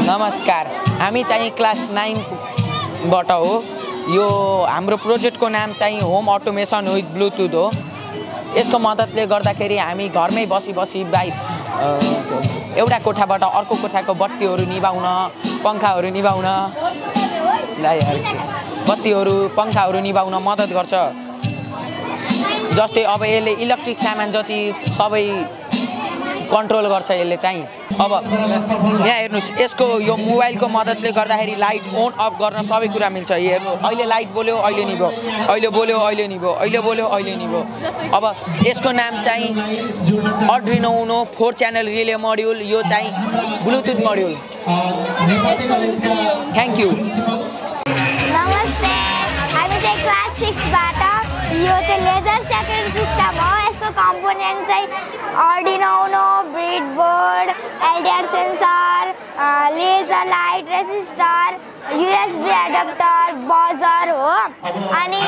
नमस्कार, हामी चाहिँ क्लास 9 बाट हो। यो हाम्रो प्रोजेक्टको नाम चाहिँ होम अटोमेसन विथ ब्लुटुथ हो। यसको मद्दतले गर्दाखेरि हामी घरमै बसी एउटा कोठाबाट अर्को कोठाको बत्तीहरू निभाउन, पंखाहरू निभाउन मद्दत गर्छ। जस्तै अब यसले इलेक्ट्रिक सामान जति सबै कन्ट्रोल गर्छ यसले चाहिँ। अब यहाँ हेर्नुस्, यसको यो मोबाइलको मद्दतले गर्दाखेरि लाइट अन अफ गर्न सबै कुरा मिल्छ। हेर्नु, अहिले लाइट बोल्यो अहिले निभ्यो, अहिले बोल्यो अहिले निभ्यो, अहिले बोल्यो अहिले निभ्यो। अब यसको नाम चाहिँ अर्डिनो उनो 4 च्यानल रिले मोड्युल। यो चाहिँ ब्लुटुथ मोड्युल। Thank you. नमस्ते, हामी चाहिँ क्लास 6 बाट। यो चाहिँ लेजर सेक्युरिटी सिस्टम हो। यसको कम्पोनेन्ट चाहिँ Arduino Uno, breadboard, LDR sensor, laser light resistor, USB adapter, buzzer हो। अनि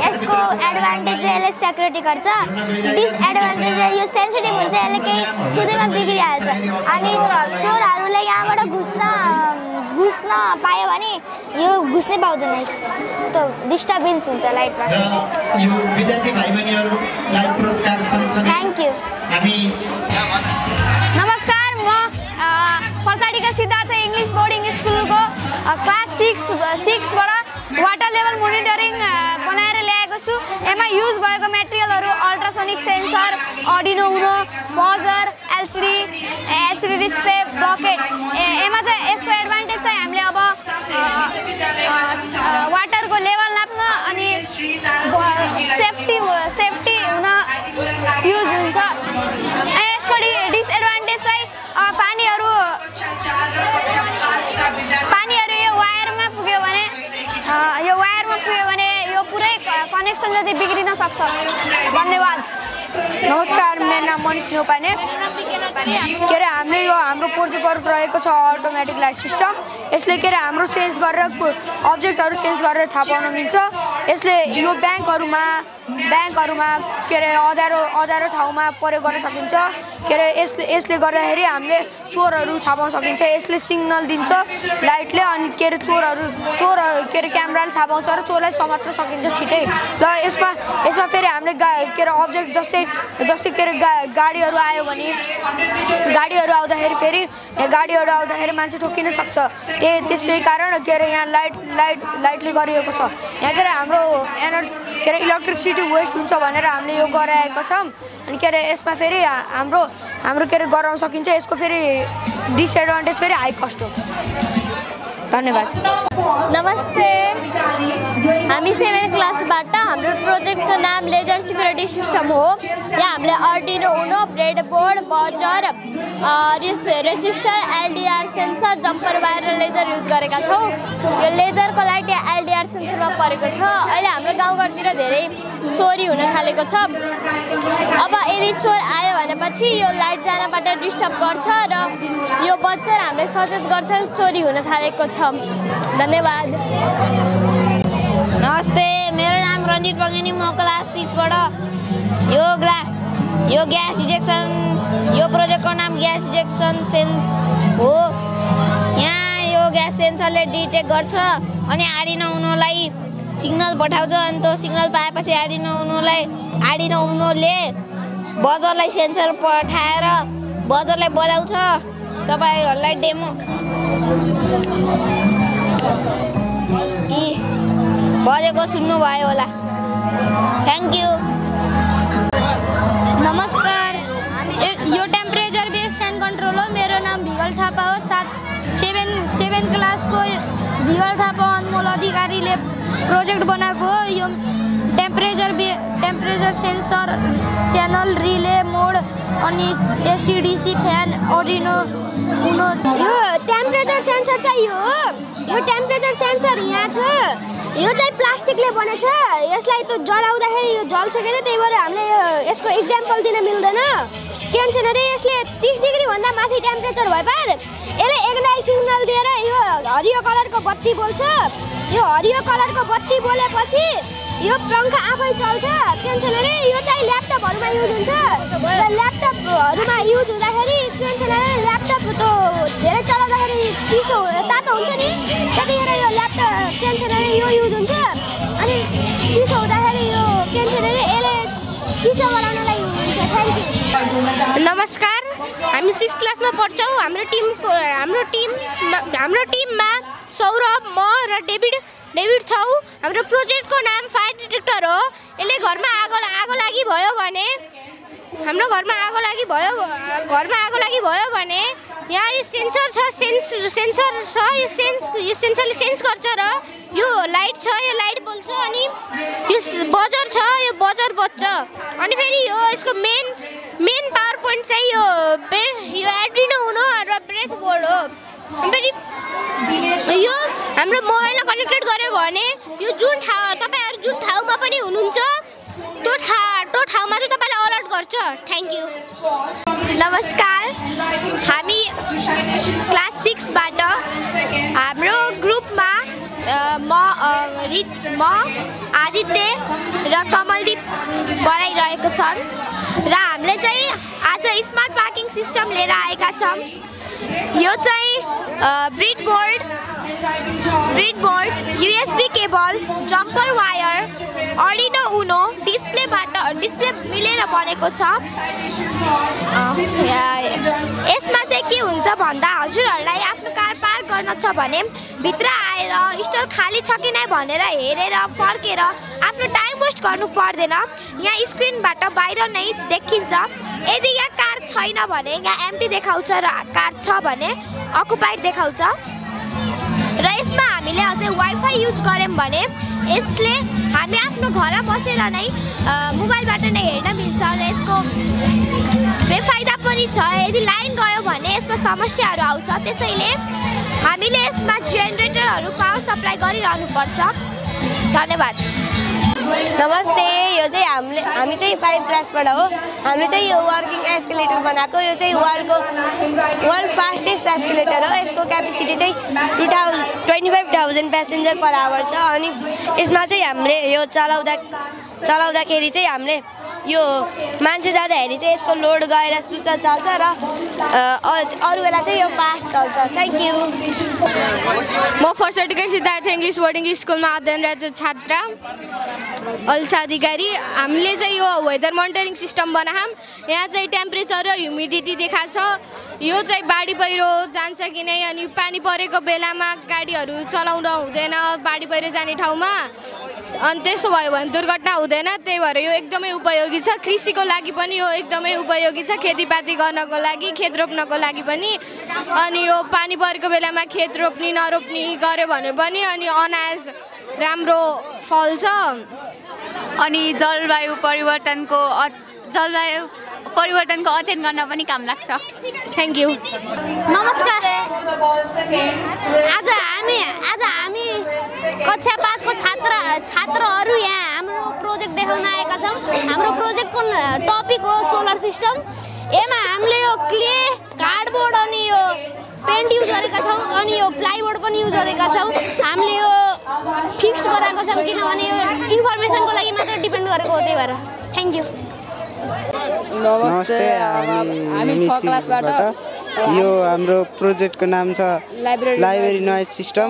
यसको एडभान्टेज चाहिँ यसले सेक्युरिटी गर्छ। डिसएडभान्टेज चाहिँ यो सेन्सिटिभ हुन्छ, यसले केही छुँदैमा बिग्रिहाल्छ। अनि चोरहरूले यहाँबाट घुस्न पायो भने यो घुस्नै पाउँदैन, त्यो डिस्टर्बेन्स हुन्छ लाइटमा। यो विद्यार्थी भाइ बहिनीहरूलाई पुरस्कार सँगसँगै थ्याङ्क यू। नमस्कार, म फर्साडीका सिद्धार्थ इङ्ग्लिस बोर्डिङ स्कुलको क्लास 6 बाट वाटर लेभल मोनिटरिङ बनाएर ल्याएको छु। यसमा युज भएको मेटेरियलहरू अल्ट्रासोनिक सेन्सर, अर्डिनो उनो, बजर, एलसिडी डिस्प्ले, ब्लकेट। यसमा चाहिँ यसको एडभान्टेज चाहिँ हामीले अब वाटरको लेभल नाप्न अनि सेफ्टी हुन युज हुन्छ। यसको डिसएडभान्टेज चाहिँ पानीहरू यो वायरमा पुग्यो भने यो पुरै कनेक्सन जति बिग्रिन सक्छ। धन्यवाद। नमस्कार, मेरो नाम मनिष न्यौपाने। के अरे हामीले यो हाम्रो प्रोजेक्ट रहेको छ अटोमेटिक लाइट सिस्टम। यसले के अरे हाम्रो सेन्स गरेर अब्जेक्टहरू सेन्स गरेर थाहा पाउन मिल्छ। यसले यो ब्याङ्कहरूमा के अरे अँध्यारो ठाउँमा प्रयोग गर्न सकिन्छ। के अरे यसले गर्दाखेरि हामीले चोरहरू थाहा पाउन सकिन्छ। यसले सिग्नल दिन्छ लाइटले, अनि के अरे चोर के अरे क्यामेराले थाहा पाउँछ र चोरलाई समात्न सकिन्छ छिटै। र यसमा फेरि हामीले के अरे अब्जेक्ट जस्तै के अरे गाडीहरू आयो भने गाडीहरू आउँदाखेरि मान्छे ठोकिन सक्छ। त्यसै कारण के अरे यहाँ लाइटले गरिएको छ। यहाँ के अरे हाम्रो के अरे इलेक्ट्रिसिटी वेस्ट हुन्छ भनेर हामीले यो गराएको छौँ। अनि के अरे यसमा फेरि हाम्रो के अरे गराउन सकिन्छ। यसको फेरि डिसएडभान्टेज फेरि हाई कस्ट हो। धन्यवाद। नमस्ते, हामी 7 क्लासबाट। हाम्रो प्रोजेक्टको नाम लेजर सिक्युरिटी सिस्टम हो। यहाँ हामीले Arduino Uno, breadboard, buzzer, resistor, LDR sensor, jumper wire र लेजर युज गरेका छौँ। यो लेजरको लाइट यहाँ एलडीआर सेन्सरमा परेको छ। अहिले हाम्रो गाउँघरतिर धेरै चोरी हुन थालेको छ। अब यदि चोर आयो भनेपछि यो लाइट जानबाट डिस्टर्ब गर्छ र यो बजर हामीले सचेत गर्छ चोरी हुन थालेको छ। धन्यवाद। नमस्ते, मेरो नाम रञ्जित बङ्गेनी। म क्लास 6 बाट। यो ग्यास इजेक्सन, यो प्रोजेक्टको नाम ग्यास इजेक्सन सेन्स हो। यहाँ यो ग्यास सेन्सरले डिटेक्ट गर्छ अनि आर्डिनो उनोलाई सिग्नल पठाउँछ। अनि त्यो सिग्नल पाएपछि आर्डिनो उनोले बजरलाई सेन्सर पठाएर बजरलाई बजाउँछ। तपाईँहरूलाई डेमो बजेको सुन्नुभयो होला। Thank you. नमस्कार, यो टेम्परेचर बेस फ्यान कन्ट्रोल हो। मेरो नाम भिगल थापा हो। 7 क्लासको भिगल थापा अनमोल अधिकारीले प्रोजेक्ट बनाएको हो। यो टेम्परेचर सेन्सर, च्यानल रिले मोड अनि एसीडीसी फ्यान, अर्डिनो उनो। यो टेम्परेचर सेन्सर चाहिँ यो टेम्परेचर सेन्सर यहाँ छ। यो चाहिँ प्लास्टिकले बनेछ। यसलाई त जलाउँदाखेरि यो जल्छ के अरे, त्यही भएर हामीले यसको इक्जाम्पल दिन मिल्दैन। के भन्छ अरे, यसले 30 डिग्रीभन्दा माथि टेम्परेचर भएपछि यसले एकलाई सिग्नल दिएर यो हरियो कलरको बत्ती बोल्छ। यो हरियो कलरको बत्ती बोलेपछि यो पंखा आफै चल्छ। के भन्छ अरे, यो चाहिँ ल्यापटपहरूमा युज हुन्छ। ल्यापटपहरूमा युज हुँदाखेरि के भन्छ अरे, ल्यापटप त धेरै चलाउँदाखेरि चिसो तातो हुन्छ नि त्यतिखेर यो ल्यापटप क्यान्सरले यो युज हुन्छ अनि चिसो हुँदाखेरि यो क्यान्सरले यसले चिसो गराउनलाई युज हुन्छ। Thank you. नमस्कार, हामी 6 क्लासमा पढ्छौँ। हाम्रो टिममा सौरभ, म र डेभिड छौँ। हाम्रो प्रोजेक्टको नाम फायर डिटेक्टर हो। यसले घरमा आगो लागि भयो भने हाम्रो घरमा आगो लागि भयो भने यहाँ यो सेन्सर छ, यो सेन्सरले सेन्स गर्छ र यो लाइट छ, यो लाइट बल्छ अनि यो बजर छ, यो बजर बज्छ। अनि फेरि यो यसको मेन पावर पोइन्ट चाहिँ यो एड्रिनो उनो र ब्रेथ बोर्ड हो। फेरि यो हाम्रो मोबाइलमा कनेक्टेड गर्यो भने यो तपाईहरु जुन ठाउँमा पनि हुनुहुन्छ त्यो ठाउँमा चाहिँ तपाईलाई अलर्ट गर्छ। Thank you. नमस्कार, हामी क्लास 6 बाट हाम्रो ग्रुपमा म आदित्य र कमलदीप बनाइरहेको छन् र हामीले चाहिँ आज स्मार्ट पार्किङ सिस्टम लिएर आएका छौँ। यो चाहिँ breadboard, USB cable, jumper wire, Arduino Uno, display मिलेर बनेको छ। यसमा चाहिँ के हुन्छ भन्दा हजुरहरूलाई आफ्नो कार पार्क गर्न छ भने भित्र आएर स्टल खाली छ कि नै भनेर हेरेर फर्केर आफ्नो टाइम वेस्ट गर्नु पर्दैन। यहाँ स्क्रिनबाट बाहिर नै देखिन्छ। यदि यहाँ कार छैन भने यहाँ एम्प्टी देखाउँछ र कार छ भने अकुपाइड देखाउँछ। र यसमा हामीले अझै वाइफाई युज गर्यौँ भने यसले हामी आफ्नो घरमा बसेर नै मोबाइलबाट नै हेर्न मिल्छ र यसको बेफाइदा पनि छ। यदि लाइन गयो भने यसमा समस्याहरू आउँछ, त्यसैले हामीले यसमा जेनेरेटरहरू पावर सप्लाई गरिरहनु पर्छ। धन्यवाद। नमस्ते, यो चाहिँ हामी चाहिँ 5 क्लासबाट हो। हामीले चाहिँ यो वर्किङ एस्केलेटर बनाएको। यो चाहिँ वर्ल्ड फास्टेस्ट एस्केलेटर हो। यसको क्यापेसिटी चाहिँ 25,000 प्यासेन्जर पर आवर छ। अनि यसमा चाहिँ हामीले यो चलाउँदाखेरि चाहिँ हामीले यो मान्छे जाँदाखेरि चाहिँ यसको लोड गएर सुस्त चल्छ र अरू बेला चाहिँ यो फास्ट चल्छ। Thank you. म first certificate Siddhartha English boarding स्कुलमा अध्ययनरत छात्रा अल्सा अधिकारी। हामीले चाहिँ यो वेदर मोनिटरिङ सिस्टम बनायौँ। यहाँ चाहिँ टेम्परेचर र ह्युमिडिटी देखाएको छ। यो चाहिँ बाढी पहिरो जान्छ कि नै, अनि पानी परेको बेलामा गाडीहरू चलाउँदा हुँदैन बाढी पहिरो जाने ठाउँमा, अनि त्यसो भयो भने दुर्घटना हुँदैन। त्यही भएर यो एकदमै उपयोगी छ। कृषिको लागि पनि यो एकदमै उपयोगी छ, खेतीपाती गर्नको लागि, खेत रोप्नको लागि पनि। अनि यो पानी परेको बेलामा खेत रोप्नी नरोप्नी गर्यो भने पनि अनि अनाज राम्रो फल्छ। अनि जलवायु परिवर्तनको अध्ययन गर्न पनि काम लाग्छ। Thank you. नमस्कार, आज हामी कक्षा 5 को छात्रहरू यहाँ हाम्रो प्रोजेक्ट देखाउन आएका छौँ। हाम्रो प्रोजेक्टको टपिक हो सोलर सिस्टम। यसमा हामीले यो क्ले, कार्डबोर्ड अनि यो पेन्ट युज गरेका छौँ अनि यो प्लाइवुड पनि युज गरेका छौँ। हामीले यो फिक्स्ड गराएको छौँ किनभने यो इन्फर्मेसनको लागि मात्र डिपेन्ड गरेको हो, त्यही भएर। Thank you. नमस्ते, हामी 6 क्लासबाट यो हाम्रो प्रोजेक्टको नाम छ लाइब्रेरी नोइज सिस्टम।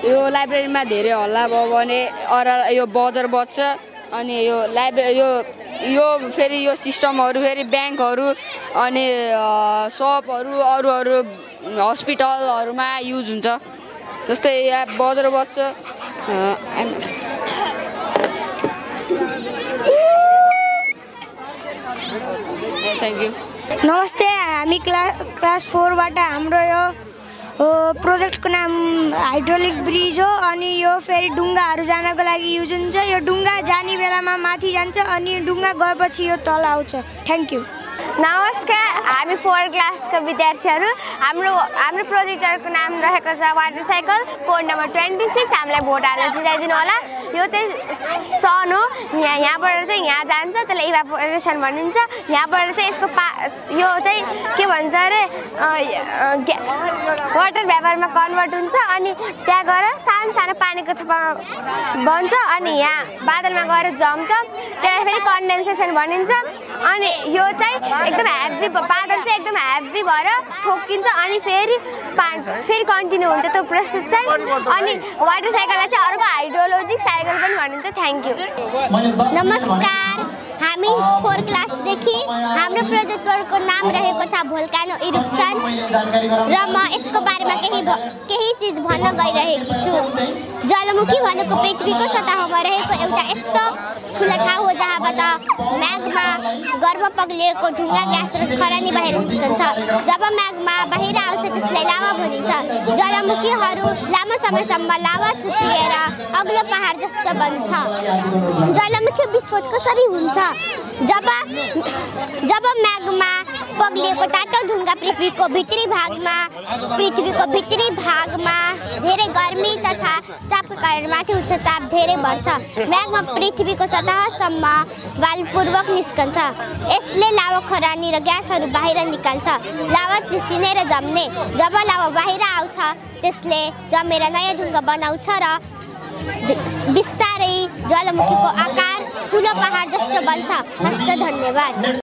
यो लाइब्रेरीमा धेरै हल्ला भयो भने यो बजर बज्छ। अनि यो यो फेरि यो सिस्टमहरू फेरि ब्याङ्कहरू अनि सपहरू अरू हस्पिटलहरूमा युज हुन्छ। जस्तै यहाँ बजर बज्छ। Thank you. नमस्ते, हामी क्लास 4 बाट हाम्रो यो प्रोजेक्टको नाम हाइड्रोलिक ब्रिज हो। अनि यो फेरि डुङ्गाहरू जानको लागि युज हुन्छ। यो डुङ्गा जाने बेलामा माथि जान्छ अनि डुङ्गा गएपछि यो तल आउँछ। Thank you. नमस्कार, हामी 4 क्लासका विद्यार्थीहरू। हाम्रो प्रोजेक्टको नाम रहेको छ वाटर साइकल, कोड नम्बर 26। हामीलाई भोट हालेर जिताइदिनु होला। यो चाहिँ सन हो। यहाँबाट चाहिँ यहाँ जान्छ, त्यसलाई इभापोरेसन भनिन्छ। यहाँबाट चाहिँ यसको यो चाहिँ के भन्छ अरे वाटर भेपरमा कन्भर्ट हुन्छ अनि त्यहाँ गएर सानो पानीको थोपामा बन्छ अनि यहाँ बादलमा गएर जम्छ। त्यसलाई फेरि कन्डेन्सेसन भनिन्छ। अनि यो चाहिँ एकदम हेभी बादल चाहिँ एकदम हेभी भएर ठोकिन्छ अनि फेरि कन्टिन्यू हुन्छ त्यो प्रोसेस चाहिँ अनि वाटर साइकललाई चाहिँ अर्को हाइड्रोलोजिक साइकल पनि भनिन्छ थ्याङ्क यू नमस्कार हामी 4 क्लासदेखि हाम्रो प्रोजेक्टको नाम रहेको छ भोल्कानो इरप्सन र म यसको बारेमा केही चीज भन्न गइरहेकी छु ज्वालामुखी भनेको पृथ्वीको सतहमा रहेको एउटा यस्तो खुला ठाउँ हो जहाँबाट म्याग्मा गर्भ पग्लिएको ढुङ्गा ग्यास र खरानी बाहिर निस्कन्छ जब म्याग्मा बाहिर आउँछ त्यसलाई लाभा भनिन्छ ज्वालामुखीहरू लामो समयसम्म लाभा थुप्रिएर अग्लो पहाड जस्तो बन्छ ज्वालामुखी विस्फोट कसरी हुन्छ जब म्याग्मा पग्लिएको तातो ढुङ्गा पृथ्वीको भित्री भागमा धेरै गर्मी तथा चापको कारण माथि उच्च चाप धेरै बढ्छ म्याग्मा पृथ्वीको सतहसम्म वालपूर्वक निस्कन्छ यसले लाभा खरानी र ग्यासहरू बाहिर निकाल्छ लाभा चिसिने र जम्ने जब लाभा बाहिर आउँछ त्यसले जमेर नयाँ ढुङ्गा बनाउँछ र बिस्तारै ज्वालामुखीको आकार ठुलो पहाड जस्तो बन्छ हस्त धन्यवाद